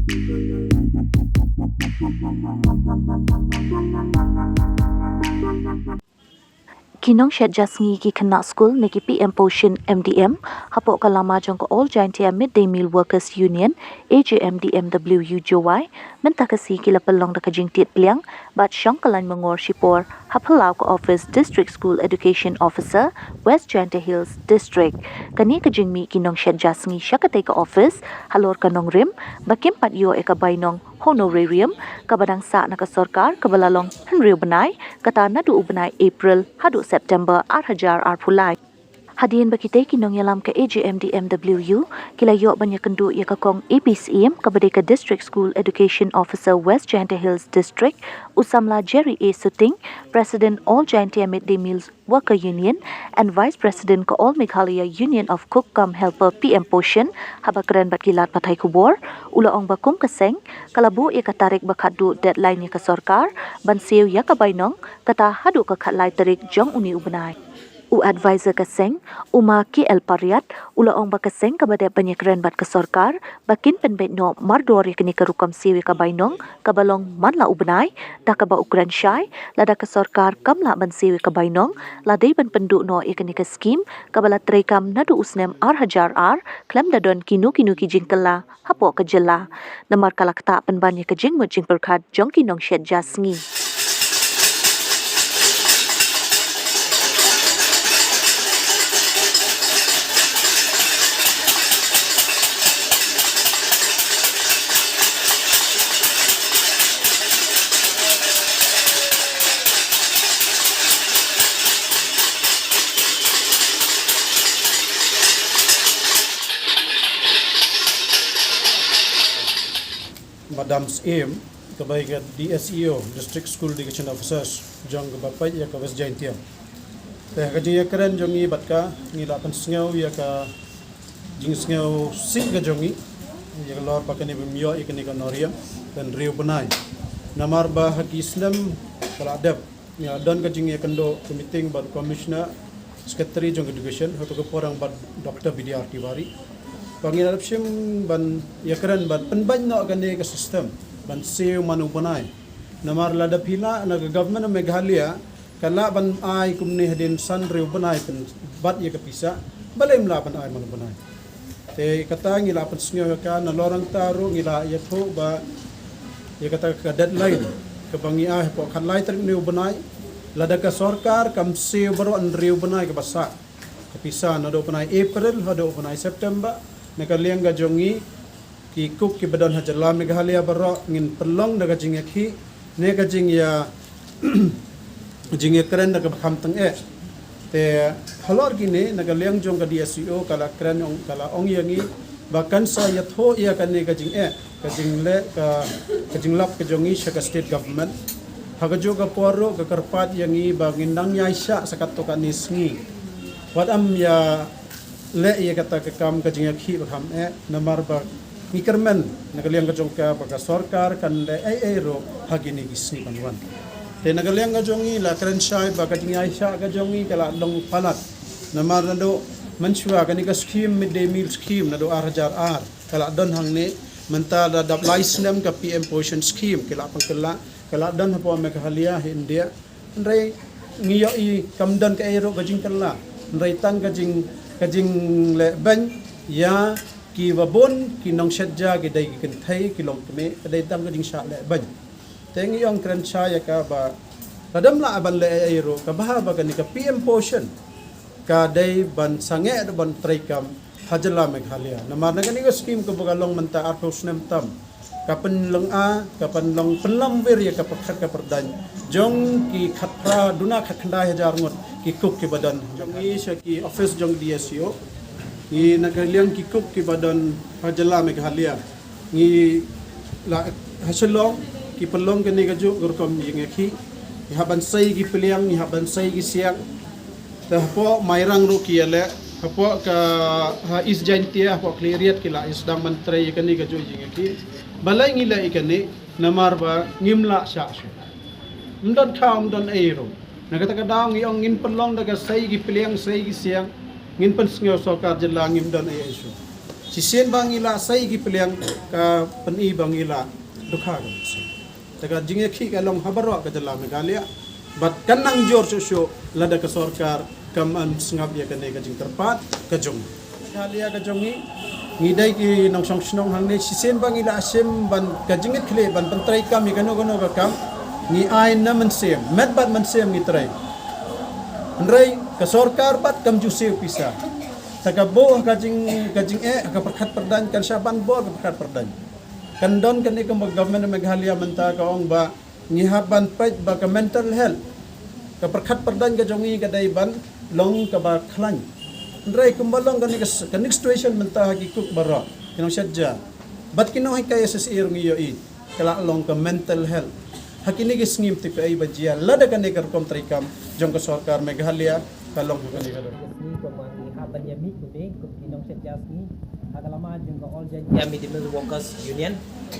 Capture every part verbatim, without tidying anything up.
Ki nongshet ja sngi ki khynnah skul na ki P M Poshan M D M hapoh ka lama jong ka All Jaintia Mid Day Meal Workers Union, A J M D M W Jowai, mynta ka sngi ki la pynlong da ka jingtied pliang bad shong ka lain mangor shipor ha phyllaw ka office District School Education Officer, West Jaintia Hills District. Kane ka jingmih ki nongshet ja sngi sha katei ka office halor ka nongrim ba kim pat ïoh ïa ka bainong honorarium kaba dang sah na ka sorkar kaba la long hynriew bnai, kata naduh u bnai April haduh September ar hajar arphew lai. Hadien ba kitei ki nongïalam ka A J M D M W ki la ïoh ban ïakynduh ïa ka kong A P Syiem kaba dei ka District School Education Officer West Jaintia Hills District, u samla Jerry A Suting, President All Jaintia Mid Day Meals Worker Union and Vice President ka All Meghalaya Union of Cook cum Helper P M Poshan, haba kren bad ki lad pathai khubor, u la ong ba kum ka seng ka la buh ïa ka tarik ba khatduh deadline ïa ka sorkar ban siew ïa ka bainong, kata haduh ka khatlai tarik jong une u bnai. U advisor ka seng, u Ma K L Pariat, u la ong ba ka seng kaba dep ban ïakren bad ka sorkar ba kin pynbeit noh mardor ïa kane ka rukom siew ïa ka bainong kaba long man la u bnai, da kaba u kren shai lada ka sorkar kam lah ban siew ïa ka bainong, la dei ban pynduh noh ïa kane ka skhim kaba la treikam naduh u snem ar hajar ar khlem da don kino kino ki jingkylla hapoh ka jylla. Namar ka la ktah pynban ïa ka jingmut jingpyrkhat jong ki nongshet ja sngi. Madam Syiem, kaba ïa ka D S E O, District School Education Officers, jong kaba peit ïa ka West Jaintia. Te ha ka jingïakren jong ngi bad ka, ngi la pynsngew ïa ka jingsngew sih ka jong ngi ïa ka lor ba kane bym ïoh ïa kane ka honorarium hynriew bnai. Namar ba ha ki snem ba la dep, ngi la don ka jingïakynduh ka meeting bad Commissioner, Secretary jong Education, ha kato ka por bad Doctor B D R Tiwari. Ba ngi la dep shim ban ïakren ban pynbeit noh kane ka system ban siew man u bnai. Namar lada phi lah na ka Government of Meghalaya ka lah ban ai kumne hadien san hynriew bnai pynbat ïa ka pisa, balei ym lah ban ai man u bnai. Te kata ngi la pynsngew ïa ka, nalor nangta ruh ngi la ïathuh ba ïa kata ka deadline kaba ngi ai hapoh khatlai tarik une u bnai, lada ka sorkar kam siew baroh hynriew bnai kaba sah ka pisa naduh u bnai April haduh u bnai September, na ka liang ka jong ngi ki cook kiba don ha jylla Meghalaya baroh ngin pynlong da ka jingïakhih ne ka jingïa jingïakren da kaba kham tyngeh. Te halor kine na ka liang jong ka D S E O ka la kren ong, ka la ong ïa ngi ba kan sa ïathuh ïa kane ka jingeh, ka jingleh, ka, ka jinglap ka jong ngi sha ka state government. Ha kajuh ka por ruh ka kyrpad ïa ngi ba ngin nang ïaishah sa katto katne sngi. Wat ym ïa leh ïa kata ka kam ka jingïakhih ba kham eh, namar ba ngi kyrmen na ka liang ka jong ka ba ka sorkar kan leh ei ei ruh ha kine ki sngi ban wan. Te na ka liang ka jong ngi la kren shai ba ka jingïaishah ka jong ngi ka la long palat. Namar naduh mynshuwa kane ka scheme, midday meal scheme, naduh ar hajar ar ka la don hangne, mynta la dap lai snem ka P M Poshan scheme ki la pynkylla, ka la don hapoh Meghalaya, ha India. Hynrei ngi ïohi kam don kaei ruh ka jingkylla. Hynrei tang ka jing, ka jingleh beiñ ïa kiba bun ki nongshet ja, ki dei ki kynthei, ki longkmie, ka dei tang ka jingshah leh beiñ. Te ngi ong kren shai ïa ka ba lada ym lah ban leh ei ei ruh, ka bha ba kane ka P M Poshan ka dei ban sangeh da ban treikam ha jylla Meghalaya. Namar na kane ka scheme kaba ka long mynta arphew snem tam, ka pynlong a, ka pynlong pynlamwir ïa ka pyrkhat ka pyrdaiñ jong ki khatphra, duna khatkhyndai hajar ngut ki cook kiba don. Jong ngi sha ki office jong D S E O, ngi na ka liang ki cook kiba don ha jylla Meghalaya, ngi la ha Shillong ki pynlong kane kajuh ka rukom jingïakhih. Ngi hap ban sei ki pliang, ngi hap ban sei ki siang. Te hapoh Mairang ruh ki ïaleh, hapoh ka, ha East Jaintia, hapoh Khliehriat ki la ïa sdang ban trei ïa kane kajuh jingïakhih. Balei ngi leh ïa kane? Namar ba ngim lah shah shuh. Ym don khaw, ym don ei ruh. Na kata ka daw ngi ong ngin pynlong da ka sei ki pliang, sei ki siang, ngin pynsngew sorkar jylla ngim don ei ei shuh. Shisien ba ngi la sei ki pliang ka pyni ba ngi la dukha ka mynsiem. Te ka jingïakhih ka long ha baroh ka jylla Meghalaya. Bad kan nang jur shuh shuh lada ka sorkar kam pynsngap ïa kane ka jingkyrpad ka jong Meghalaya ka jong ngi. Ngi dei ki nongshong shnong hangne, shisien ba ngi la shim ban ka jingïakhih ban pyntrei kam ïa kano kano ka kam, ngi ai na mynsiem, met bad mynsiem ngi trei. Hynrei ka sorkar pat kam ju siew pisa. Te ka buh ka jing ka jingeh ka pyrkhat pyrdaiñ kan shah ban bor ka pyrkhat pyrdaiñ. Kan don kane ka government Meghalaya mynta ka ong ba ngi hap ban peit ba ka mental health, ka pyrkhat pyrdaiñ ka jong ngi ka dei ban long kaba khlaiñ. Hynrei kumba long kane ka s- kane ka situation mynta ha ki cook baroh, ki nongshet ja bad ki nonghikai S S A ruh ngi ïohi ka la long ka mental health. Ha kine ki sngi te phi ai ba jia lada kane ka rukom treikam jong ka sorkar Meghalaya ka long ha kane ka rukom. Ngi kum ngi hap ban ïa mih kumne kum ki nongshet ja sngi ha ka lama jong ka All Jaintia Mid Day Meal Workers Union.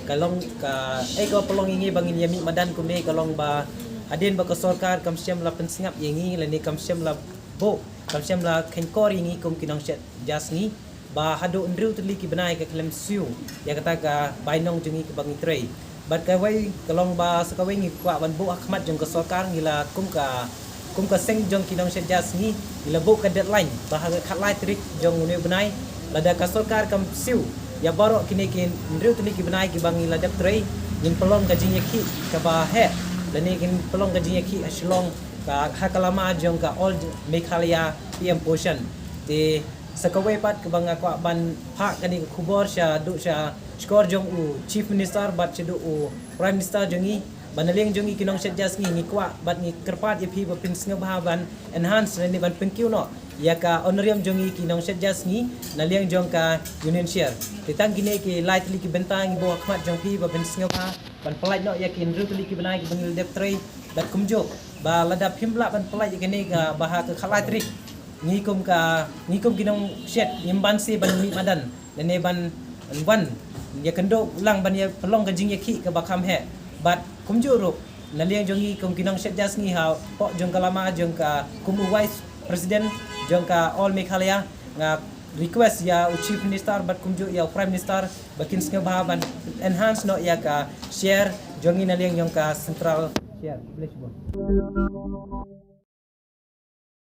Ka long ka, eh, ka pynlong ïa ngi ba ngin ïa mih madan kumne ka long ba hadien ba ka sorkar kam shym la pynsngap ïa ngi lane kam shym la buh, kam shym la khein kor ïa ngi kum ki nongshet ja sngi. Ba haduh hynriew tylli ki bnai ka khlem siew ïa kata ka bainong jong ngi kaba ngi trei. Bad kawei ka long ba sa kawei ngi kwah ban buh ha khmat jong ka sorkar, ngi la kum ka kum ka seng jong ki nongshet ja sngi ngi la buh ka deadline ba ha ka khatlai tarik jong une u bnai, lada ka sorkar kam siew ïa baroh kine ki hynriew tylli ki bnai kiba ngi la dep trei, ngin pynlong ka jingïakhih kaba heh lane ngin pynlong ka jingïakhih ha Shillong, ka ha ka lama jong ka All Meghalaya P M Poshan. Te sa kawei pat kaba nga kwah ban phah kane ka khubor shaduh sha shkor jong u Chief Minister bad shaduh u Prime Minister jong ngi, ba na liang jong ngi ki nongshet ja sngi ngi kwah bad ngi kyrpad ïa phi ba phin sngewbha ban enhance lane ban pynkiew noh ïa ka honorarium jong ngi ki nongshet ja sngi na liang jong ka Union Share. Te tang kine ki lai tylli ki bynta ngi buh ha khmat jong phi ba phin sngewbha ban pynlait noh ïa ki hynriew tylli ki bnai kiba ngi la dep trei bad kumjuh ba lada phim lah ban pynlait ïa kane ka ba ha ka khatlai tarik ngi kum ka ngi kum ki nongshet ngim banse ban mih madan lane ban wan ïa kynduh lang ban ïa pynlong ka jingïakhih kaba kham heh. Bad kumjuh ruh na liang jong ngi kum ki nongshet ja sngi hapoh jong ka lama jong ka kum u Vice President jong ka All Meghalaya, nga request ïa u Chief Minister bad kumjuh ïa u Prime Minister ba kin sngewbha ban enhance noh ïa ka share jong ngi na liang jong ka Central Share. Khublei shibun.